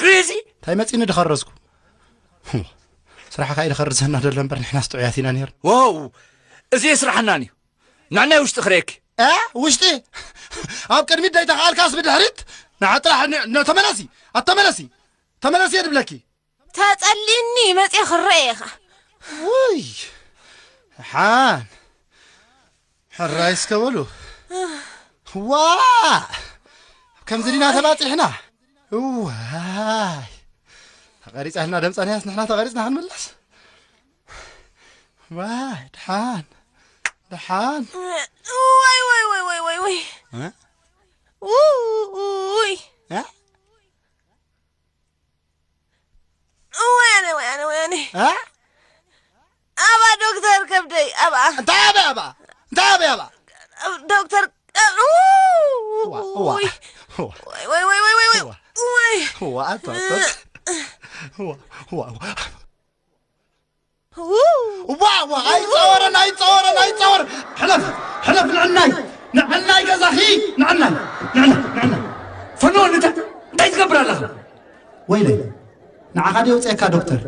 Crazy? እንታይ መጺኒ ድኸረዝኩ? ስራሕኻ እዩ ድኸርዘና ደሎ እምበር ንሕናስ ጥዑያት ኢና ነይርና። ዋው! እዚ የስራሕናን እዩ። ንዕናይ ውሽጢ ክርእየኪ። እ? ውሽጢ? ኣብ ቅድሚት ደይተኸኣልካስ ብድሕሪት? ንዓ ጥራሕ ን-፣ ን-፣ ተመለሲ። ኣተመለሲ። ተመለሲ እየ ድብለኪ። ተጸሊኒ መጽየ ክረኤኻ። ውይ፣ ሓን። ሕራይ እስከ በሉ። ዋ! ከምዚ ዲና ተባጺሕና? ዋይ! ተቐሪጻ ህልና ደምጸናያስ ንሕና ተቐሪጽና ክንምለስ? ዋይ፣ ድሓን። ድሓን። ዋይ፣ ዋይ፣ ዋይ፣ ዋይ፣ ዋይ፣ ዋይ። እ? ውይ። እ? ወያነ፣ ወያነ፣ ወያነ። እ? ኣባ ዶክተር ከብደይ፣ ኣባ። እንታይ ኣበይ ኣባ? እንታይ ኣበይ ኣባ? ዶክተር፣ እ፣ ው-፣ ዋ፣ ዋ፣ ውይ። ዋ። ወይ፣ ወይ፣ ወይ፣ ወይ፣ ወይ፣ ወይ። ዋ። ወይ። ዋ፣ ኣቶ፣ ኣቶ። ዋ፣ ዋ፣ ዋ። ው-፣ ዋ፣ ዋ፣ ኣይጻወረን፣ ኣይጻወረን፣ ኣይጻወረን። ሕለፍ፣ ሕለፍ፣ ንዕናይ፣ ንዕናይ ገዛኺ፣ ንዕናይ፣ ንዕናይ፣ ንዕናይ። ፈኖ፣ እንታይ፣ እንታይ ትገብር ኣለኻ? ወይለይ፣ ንዓኻ ድየ ውፅኤካ ዶክተር?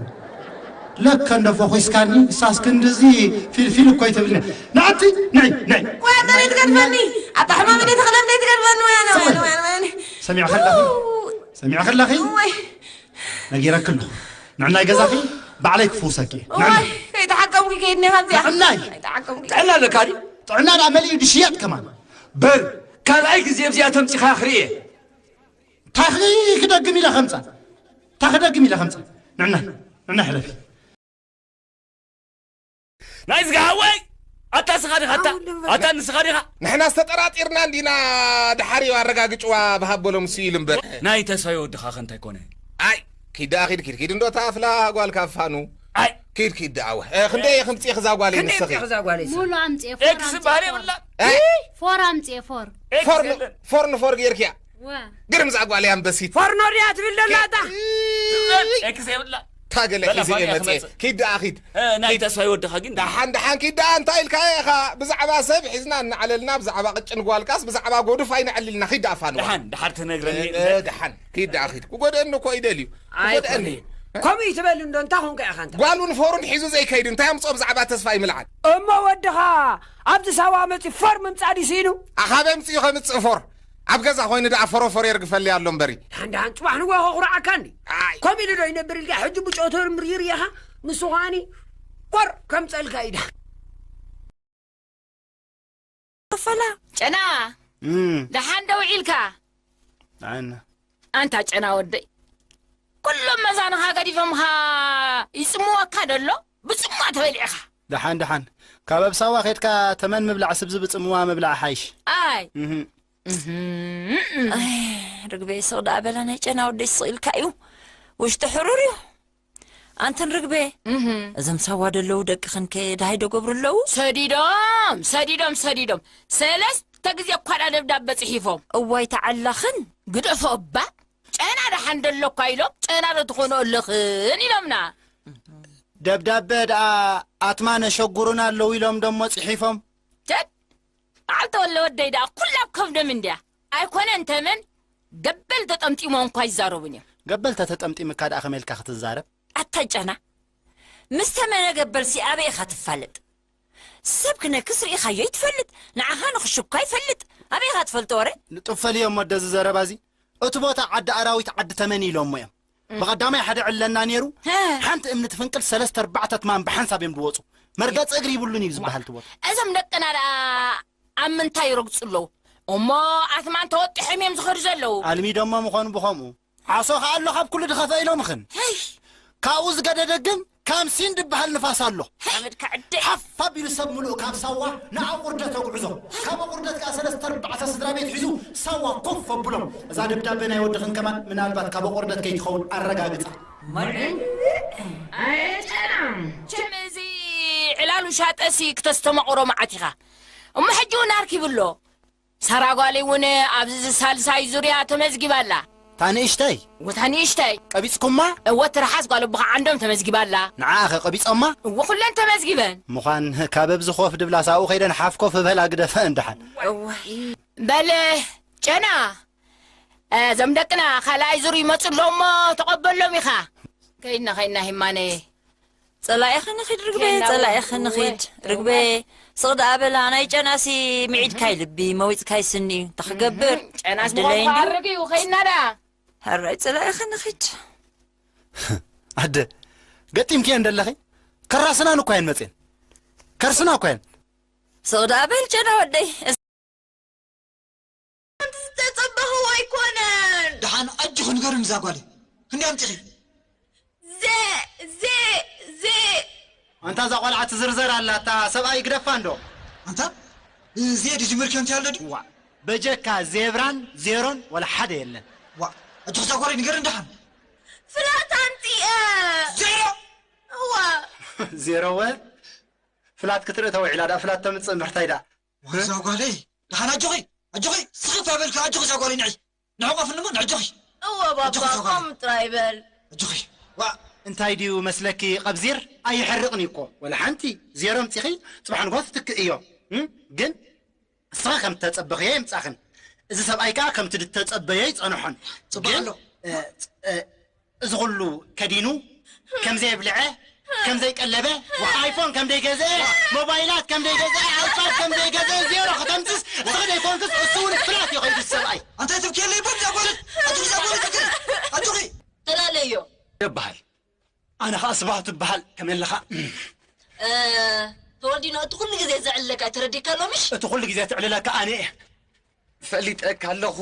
ለከ እንዶ ፈኹስካኒ፣ እሳስ ክንድዚ ፊልፊል እኮ ይትብልኒ። ንኣቲ፣ ነይ፣ ነይ። ወይ ኣታ ደይ ትገድፈኒ፣ ኣታ ሕማም ደይ ተኽለም ደይ ትገድፈኒ፣ ወይ ኣነ፣ ወይ ኣነ፣ ወይ ኣነ፣ ወይ ኣነ። ሰሚዕኺ ኣለኺ? ሰሚዕኺ ኣለኺ? ወይ። ነጊረኪ ኣለኹ። ንዕናይ ገዛኺ ባዕለይ ክፍውሰኪ እየ። ንዕናይ። ወይ፣ ከይተሓከምኩ ከይድኒ ከምዚኣ። ንዕናይ። ከይተሓከምኩ። ጥዕና ኣለካ ድዩ? ጥዕና ደኣ መሊኡ ድሽየጥ ከማን። በር፣ ካልኣይ ግዜ ኣብዚኣ ተምጺኻ ክርእየ። ታኽሊ ክደግም ኢለ ከምጻ። ታኽደግም ኢለ ከምጻ። ንዕናይ፣ ንዕናይ ሕለፊ። ናይ ዝጋሃወይ! ኣታ ስኻ ዲኻ? ኣታ፣ ኣታ ንስኻ ዲኻ? ንሕና ዝተጠራጢርና እንዲና፣ ድሓር እዩ ኣረጋግጭዋ ብሃቦሎም ስኢሉ እምበር። ናይ ተስፋይ ወድኻ ከ እንታይ ኮነ? ኣይ፣ ኪድ ደኣ ኪድ፣ ኪድ፣ ኪድ እንዶ ታፍላ ጓል ካብ ፋኑ። ኣይ። ኪድ፣ ኪድ ደኣ ወ። እ፣ ክንደይ እየ ክምጽእ እዛ ጓለይ ክንደይ ንስኺ? እምጽእ እዛ ጓለይ ንስኺ? ሙሉ ኣምጽኤ፣ ፎር ኤክስ ኣምጽኤ፣ በሃል ፎር። የብላ። እ? ፎር ኣምጽኤ፣ ፎር። ኤክስ ፎር ን-፣ የለን። ፎር ንፎር ጌርክያ። ዋ። ግርም እዛ ጓለይ ኣንበሲት። ፎርኖ ድያ ትብል ደላ እታ? ኤክስ የብላ። ታገለ በላ ሒዘ እየ ፋንያ መጽኤ። ክመጽእ። ኪድ ደኣ ኪድ። እ፣ ናይ ኪድ። ተስፋይ ወድኻ ግን ደሓን፣ ደሓን ኪድ ደኣ እንታይ ኢልካዮ ኢኻ? ብዛዕባ ሰብ ሒዝና እናዕለልና፣ ብዛዕባ ቅጭን ጓልካስ፣ ብዛዕባ ጎዱፍ ኣይነዕልልና። ኪድ ደኣ ፋንዋ። ደሓን፣ ደሓር ትነግረኒ። እ፣ እ፣ ደሓን። ኪድ ደኣ ኪድ። ክጎድአኒ እኮ ይደልዩ። ክጎድአኒ። ኣይኮነን። ከምኡ ይትበል እንዶ፣ እንታይ ኾንካ ኢኻ እንታ? ጓሉን ፎሩን ሒዙ ዘይከይድ እንታይ ኣምጽኦ ብዛዕባ ተስፋይ ምልዓል? እሞ ወድኻ ኣብዚ ሳዋ መጺኡ ፎር ምምጻእ ድዩ ስኢኑ? ኣኻበይ ኣምጺኡ ከምጽእ ፎር? ኣብ ገዛ ኮይኑ ደኣ ፎሮፎር የርግፈለይ ኣሎ እምበሪ። ደሓን ደሓን ጽባሕ ንግሆ ከኹርዓካ እንዲ። ኣይ። ከምኡ ኢሉ ዶ ይነብር ኢልካ ሕጂ ብጨው ተርምርይር ኢኻ? ንሱ ኸኣኒ ፎር ከምጸልካ እዩ ደሓን። ክፈላ። ጨና፣ እም። ደሓን ዶ ውዒልካ? ደሓን። ኣንታ ጨና ወደይ፣ ኩሎም መዛንኻ ገዲፎምኻ ይጽምወካ ደሎ? ብጽምዋ ተበሊዕኻ። ደሓን፣ ደሓን። ካብ ኣብ ሳዋ ኬድካ ተመን ምብላዕ ስብዚ ብጽምዋ ምብላዕ ሓይሽ። ኣይ። እህ። እህ። ኣይ፣ ርግበይ ስቕ ደኣ በላ፣ ናይ ጨና ወደይ ስቕ ኢልካ እዩ። ውሽጢ ሕሩር እዩ። ኣንተን ርግበ፣ እህ። እዞም ሳዋ ደለዉ ደቅኽን ከ ደሃይ ዶ ገብሩ ኣለዉ? ሰዲዶም፣ ሰዲዶም፣ ሰዲዶም። ሰለስተ ግዜ እኳ ደኣ ደብዳበ ጽሒፎም። እዋይ ተዓላኽን። ግደፎ እባ፣ ጨና ደሓን ደሎ እኳ ኢሎም፣ ጨና ዶ ትኾኑ ኣለኽን ኢሎምና። ደብዳበ ደኣ ኣትማን ኣሸጉሩና ኣለዉ ኢሎም ደሞ ጽሒፎም። ቸድ፣ በዓል ተወለ ወደይ ደኣ ኩላ ኣብ ከብዶም እንድያ። ኣይኮነን ተመን፣ ገበል ተጠምጢሞም እኳ ኣይዛረቡን እዮም። ገበል ተተጠምጢምካ ደኣ ከመይ ኢልካ ክትዛረብ? ኣታ ጨና፣ ምስ ተመነ ገበልሲ ኣበይ ኢኻ ትፋለጥ? ሰብ ክነክስ ርኢኻዮ ይትፈልጥ፣ ንዓኻ ንኽሽኳ ይፈልጥ። ኣበይ ኢኻ ትፈልጦ ወረ? ንጡፍ ፈልዮም ወደዚ ዘረባ እዚ። እቲ ቦታ ዓዲ ኣራዊት ዓዲ ተመን ኢሎሞ እዮም። እም። ብቐዳማይ ሓደ ዕለና ነይሩ፣ ሀ። ሓንቲ እምኒ ትፍንቅል ሰለስተ ኣርባዕተ ትማን ብሓንሳብ እዮም ዝወፁ። መርገፂ እግሪ ይብሉን እዩ ዝበሃል እቲ ቦታ። እዞም ደቅና ደኣ ኣብ ምንታይ ይረግፁ ኣለዉ? እሞ ኣትማን ተወጢሖም እዮም ዝኸዱ ዘለዉ። ኣልሚዶሞ ምኾኑ ብኸምኡ። ዓሶ ኸኣ ኣሎ ካብ ኩሉ ድኸፈ ኢሎምኽን። ሄይ! ካብኡ ዝገደደ ግን ካምሲን ድበሃል ንፋስ ኣሎ። ሓመድካ ዕደ። ሓፍ ኣቢሉ ሰብ ምሉእ ካብ ሳዋ ንኣቑርደት ኣጉዕዞ። ካብ ኣቑርደት ከኣ ሰለስተ ኣርባዕተ ስድራ ቤት ሒዙ ሳዋ ኮፍ ኣብሎም። እዛ ደብዳበ ናይ ወድኽን ከማን ምናልባት ካብ ኣቑርደት ከይትኸውን ኣረጋግጻ። መርዒ? ኣየጨና። ችም እዚ ዕላሉ ሻጠሲ ክተስተማቕሮ መዓት ኢኻ። እሞ ሕጂ እውን ኣርኪቡ ኣሎ። ሳራ ጓለይ እውን ኣብዚ ሳልሳይ ዙርያ ተመዝጊባ ኣላ። እታ ንእሽተይ? እወ፣ እታ ንእሽተይ። ቀቢጽኩማ? እወ፣ ትርሓስ ጓል ኣቦኻ ዓንዶም ተመዝጊባ ኣላ። ንዓኣ ኸ ቀቢጾማ? እወ፣ ኩለን ተመዝጊበን። ምዃን ካብ ኣብዚ ኮፍ ድብላስ ኣብኡ ከይደን ሓፍ ኮፍ በላ ግደፈ እንድሓን። እወ። በል ጨና፣ እዞም ደቅና ካልኣይ ዙር ይመጹ ኣለዉ እሞ ተቐበሎም ኢኻ። ከይድና፣ ከይድና ሂማነየ። ጸላኢኺ ንኺድ ርግበ፣ ከይድና ጸላኢኺ እወ፣ ንኺድ እወ። ርግበ። ስቕ ደኣ በላ፣ ናይ ጨናሲ ምዒድካይ ልቢ፣ መዊጽካይ ስኒ እዩ። እንታይ ክገብር? እህ፣ ጨናስ ምዃኑ ድለይኒ። ክዓርግ እዩ፣ ከይድና ደኣ። ሕራይ ጸላኢኺ ንኺድ። ኣደ፣ ገጢምክየን ደለኺ? ከራስናን እኳ እየን መጽየን። ከርስና እኳ እየን። ስቕ ደኣ በል ጨና ወደይ። ሓንቲ ዝተጸበኽዎ ኣይኮነን። ደሓን ኣጆኺ ንገርኒ እዛ ጓለይ። ክንደይ ኣምጺኺ? ዜ፣ ዜ፣ ዜ። ኣንታ እዛ ቆልዓ ትዝርዘር ኣላ፣ እታ ሰብኣይ ግደፋ እንዶ። ኣንታ ዜ ድጅምር ከንቲ ኣሎ ድዩ? ዋ፣ በጀካ ዜብራን ዜሮን ወላ ሓደ የለን። ዋ፣ ኣጆኺ እዛ ጓለይ ንገርኒ ደሓን። ፍላት ኣምጺኤ። ዜሮ? እዋ። ዜሮ ወ? ፍላት ክትርኢ ተውዒላ ደኣ ፍላት ተምጽእ እምበር እንታይ ደኣ? እዛ ጓለይ፣ ደሓን ኣጆኺ፣ ኣጆኺ፣ ስኽፍ ኣይበልካ፣ ኣጆኺ እዛ ጓለይ ንዒ። ንዕቆፍኒ እሞ ንዕጆኺ። እወ ባባ፣ ኣጆኺ እዛ ጓለይ። ከምኡ ጥራይ በል። ኣጆኺ። ዋ፣ እንታይ ድዩ መስለኪ ቀብዚር? ኣይሕርቕን እዩ እኮ። ወላ ሓንቲ ዜሮ ኣምጺኺ፣ ጽባሕ ንግሆ ትትክእ እዮ። እም? ግን ንስኺ ከም እተጸበኽዮ የምጻኽን። እዚ ሰብኣይ ከኣ ከምቲ ድተጸበዮ ኣይጸንሖን። ጽቡቕ ግን፣ ኣሎ። እ፣ እ፣ እዚ ኩሉ ከዲኑ፣ ከም ዘየብልዐ፣ ከም ዘይቀለበ፣ ኣይፎን ከም ዘይገዝአ፣ ሞባይላት ከም ዘይገዝአ፣ ኣይፓድ ከም ዘይገዝአ፣ ዜሮ ከተምጽስ፣ ንስኺ ዘይኮንክስ፣ እሱ እውን ፍላት እዩ ከይዱ ሰብኣይ። ኣንታይ ትብክየለይ በል፣ እዛ ጓል፣ ኣጆኺ፣ እዛ ጓል ትብክይ፣ ኣጆኺ። ተላለዮ። ይበሃል። ኣነ ኸኣ ስብሃቱ እበሃል። ከመይ ኣለኻ? እ፣ ተወልዲኖ፣ እቲ ኩሉ ግዜ ዘዕልለካ ተረዲእካ ኣሎ ምሽ? እቲ ኩሉ ግዜ ትዕልለካ ኣነ እየ። ፈሊጠካ ኣለኹ።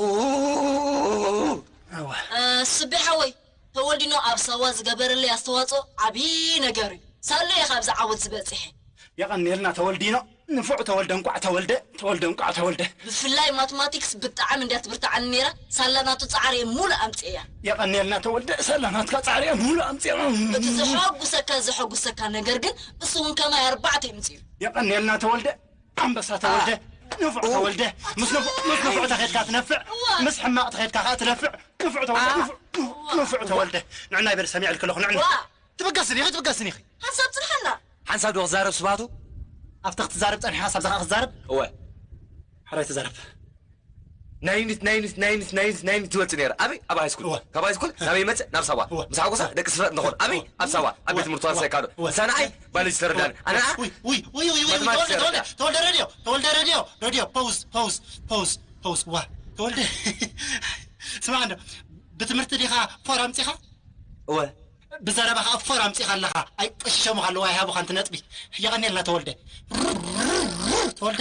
ኣዋ። እ፣ ስቤ ሓወይ፣ ተወልዲኖ ኣብ ሳዋ ዝገበረለይ ኣስተዋጽኦ ዓብዪ ነገር እዩ። ሳለዮ እየ ካብዚ ዓወት ዝበጺሐ። የቐንየልና ተወልዲኖ። ንፉዕ ተወልደ፣ እንቋዕ ተወልደ፣ ተወልደ፣ እንቋዕ ተወልደ። ብፍላይ ማትማቲክስ ብጣዕሚ እንድያ ትብርትዓኒ ነይራ። ሳላ ናቱ ጻዕሪ እየ ሙሉእ ኣምጽኤያ። የቐንየልና ተወልደ፣ ሳላ ናትካ ጻዕሪ እየ ሙሉእ ኣምጽኤያ። እቲ ዘሐጉሰካ፣ ዘሐጉሰካ ነገር ግን እሱ እውን ከማይ ኣርባዕተ የምጽኡ። የቐንየልና ተወልደ፣ ኣንበሳ ተወልደ፣ አ። ንፉዕ ኡ። ተወልደ። ምስ ንፉዕ፣ ምስ ንፉዕ ተኸድካ ትነፍዕ፣ እዋ። ምስ ሕማቕ ተኸድካ ኸኣ ትነፍዕ። ንፉዕ ተወልደ፣ አ። ንፉዕ፣ ንፉዕ ተወልደ። ንዕና ይበል ሰሚዐልኪ ኣለኹ፣ ንዕና። ዋ። ትብገስኒ ኢኺ፣ ትብገስኒ ኢኺ። ሓንሳብ ጽንሓና። ሓንሳብ ዶ ክዛረብ ስባቱ? ኣብቲ ክትዛረብ ጸኒሕካ፣ ሳብዚ ኸኣ ክትዛረብ? እወ። ሕራይ ተዛረብ። ናይ ዩኒት፣ ናይ ዩኒት፣ ናይ ዩኒት፣ ናይ ዩኒት፣ ናይ ዩኒት ትወጽእ ነይራ። ኣበይ? ኣብ ሃይስኩል። እወ። ካብ ሃይስኩል እወ። ናበይ መጽእ? ናብ ሳዋ። እወ። ምስ ሓጎሳ እወ። ደቂ ስፍራ ንኾን። ኣበይ? እወ። ኣብ ሳዋ። ኣብ እወ። ቤት ትምህርቲ ዋንሳ እወ። ይካዶ። እወ። ሰንዓይ እወ። ባዮሎጂ ተረዳኒ። ኣነ እወ። ውይ፣ ውይ፣ ውይ፣ ውይ፣ ማትማቲክስ ተወልደ፣ ተረዳ። ተወልደ፣ ተወልደ ሬድዮ፣ ተወልደ ሬድዮ፣ ሬድዮ፣ ፖውዝ፣ ፖውዝ፣ ፖውዝ፣ ፖውዝ። ዋ፣ ተወልደ። ስማዕ እንዶ፣ ብትምህርቲ ዲኻ ፎር ኣምጺኻ? እወ። ብዘረባኻ ፎር ኣምጺኻ ኣለኻ። ኣይቆሽሸሙኻ ኣለዉ፣ ኣይሃቡኻን እቲ ነጥቢ። የቐንየልና ተወልደ። ተወልደ፣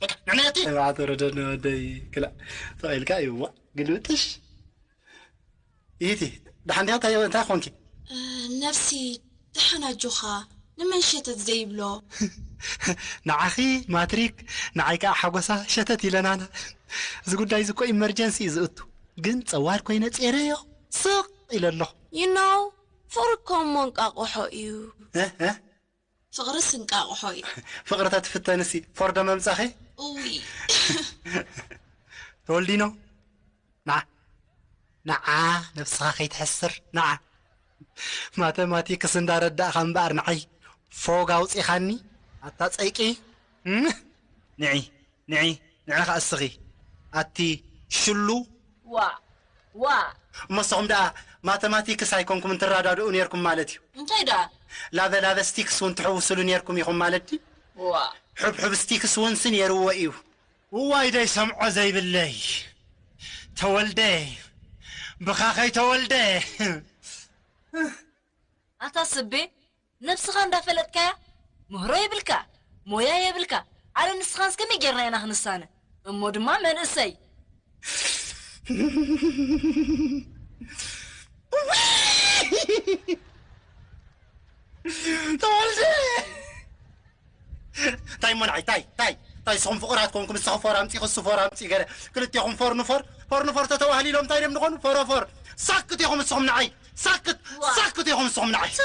በቃ፣ ንዕነቲ። ተባዕተ ረደኒ ወደይ፣ ክላእ። ተቐኢልካ እዩ፣ እሞ፣ ግልብጥሽ። ይእቲ፣ ደሓን ዲኻ? እንታይ፣ እንታይ ኾንኪ? እ፣ ነብሲ፣ ደሓን ኣጆኻ። ንመን ሸተት ዘይብሎ? ንዓኺ ማትሪክ፣ ንዓይ ከኣ ሓጎሳ ሸተት ኢለናና። እዚ ጉዳይ እዚ እኮ ኢመርጀንሲ እዩ ዝእቱ። ግን ጸዋር ኮይነ ጼረዮ፣ ስቕ ኢለ ኣለኹ። You know፣ ፍቕሪ እኮ እሞ እንቃቑሖ እዩ። እ፣ እ? ፍቕርስ እንቃቑሖ እዩ። ፍቕሪ ተትፍተንሲ፣ ፎር ዶ መምጻኺ? እውይ። ተወልዲኖ፣ ንዓ፣ ንዓ፣ ነብስኻ ከይትሕስር፣ ንዓ። ማተማቲክስ እንዳረዳእኻ እምበኣር ንዓይ ፎግ ኣውጺኻኒ፣ ኣታ ጸይቂ። እም? ንዒ፣ ንዒ፣ ንዒ ኸኣ እስኺ፣ ኣቲ ሽሉ። ዋ፣ ዋ። እሞ ንስኹም ደኣ ማተማቲክስ ኣይኮንኩምን ትረዳድኡ ኔርኩም ማለት እዩ። እንታይ ደኣ? ላበ ላበ ስቲክስ እውን ትሕውስሉ ኔርኩም ኢኹም ማለት ድዩ? ዋ። ሕብሕብ ስቲክስ እውን ሲ ኔርዎ እዩ። እዋይ ደይ ሰምዖ ዘይብለይ። ተወልደ፣ ብኻኸይ ተወልደ። ኣታ ስቤ፣ ነብስኻ እንዳፈለጥካያ ምህሮ የብልካ፣ ሞያ የብልካ። ኣነ ንስኻንስ ከመይ ጌርና ኢና ክንሳነ? እሞ ድማ መንእሰይ። ተወልደ! ታይ እሞ ንዓይ፣ ታይ፣ ታይ፣ ታይ፣ ንስኹም ፍቑራት ኮንኩም፣ ንስኻ ፎር ኣምጺ፣ ክሱ ፎር ኣምጺ፣ ገለ ክልቴኹም ፎር ንፎር፣ ፎር ንፎር ተተዋህሊሎም እንታይ ድዮም ዝኾኑ? ፎሮፎር። ሳክት ኢኹም ንስኹም ንዓይ፣ ሳክት፣ ዋ። ሳክት ኢኹም ንስኹም ንዓይ። ታ፣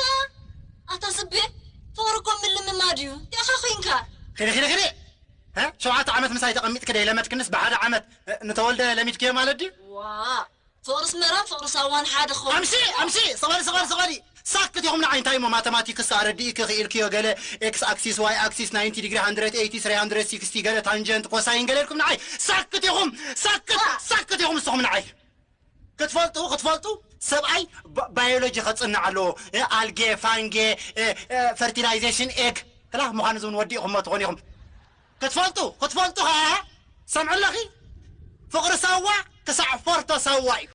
ኣታ ስቤ፣ ፍቕሪ እኮ ምልምማድ እዩ። ዲኻ ኮይንካ? ኺዲ፣ ኺዲ፣ ኺዲ። እ? ሸውዓተ ዓመት ምሳይ ተቐሚጥኪ ደይ ለመድክንስ ብሓደ ዓመት፣ እ፣ ንተወልደ ለሚድክዮ ማለት ድዩ? ዋ፣ ፍቕሪ ኣስመራን ፍቕሪ ሳዋን ሓደ ክኸውን ኣምሲ፣ ይኽእል። ኣምሲ፣ ስቕ በሊ፣ ስቕ በሊ፣ ስቕ በሊ። ሳክት ኢኹም ንዓይ እንታይ እሞ ማተማቲክስ ኣረዲእኪ ክኢልክዮ ገለ ኤክስ ኣክሲስ፣ ዋይ ኣክሲስ፣ ናይንቲ ዲግሪ፣ ሃንድረድ ኤይቲ፣ ስሪ ሃንድረድ ሲክስቲ ገለ ታንጀንት፣ ኮሳይን ገለ ኢልኩም ንዓይ። ሳክት ኢኹም፣ ሳክት፣ ዋ። ሳክት ኢኹም ንስኹም ንዓይ። ክትፈልጡ ክትፈልጡ ሰብኣይ ባዮሎጂ ከፅንዕ ኣለዎ። ኣልጌ ፋንጌ፣ ፈርቲላይዜሽን ኤግ፣ ክላ ምዃኑ ዝውን ወዲእኹሞ ትኾኑ ኢኹም። ክትፈልጡ ክትፈልጡ ከ ሰምዕለኺ፣ ፍቕሪ ሳዋ ክሳዕ ፈርቶ ሳዋ እዩ።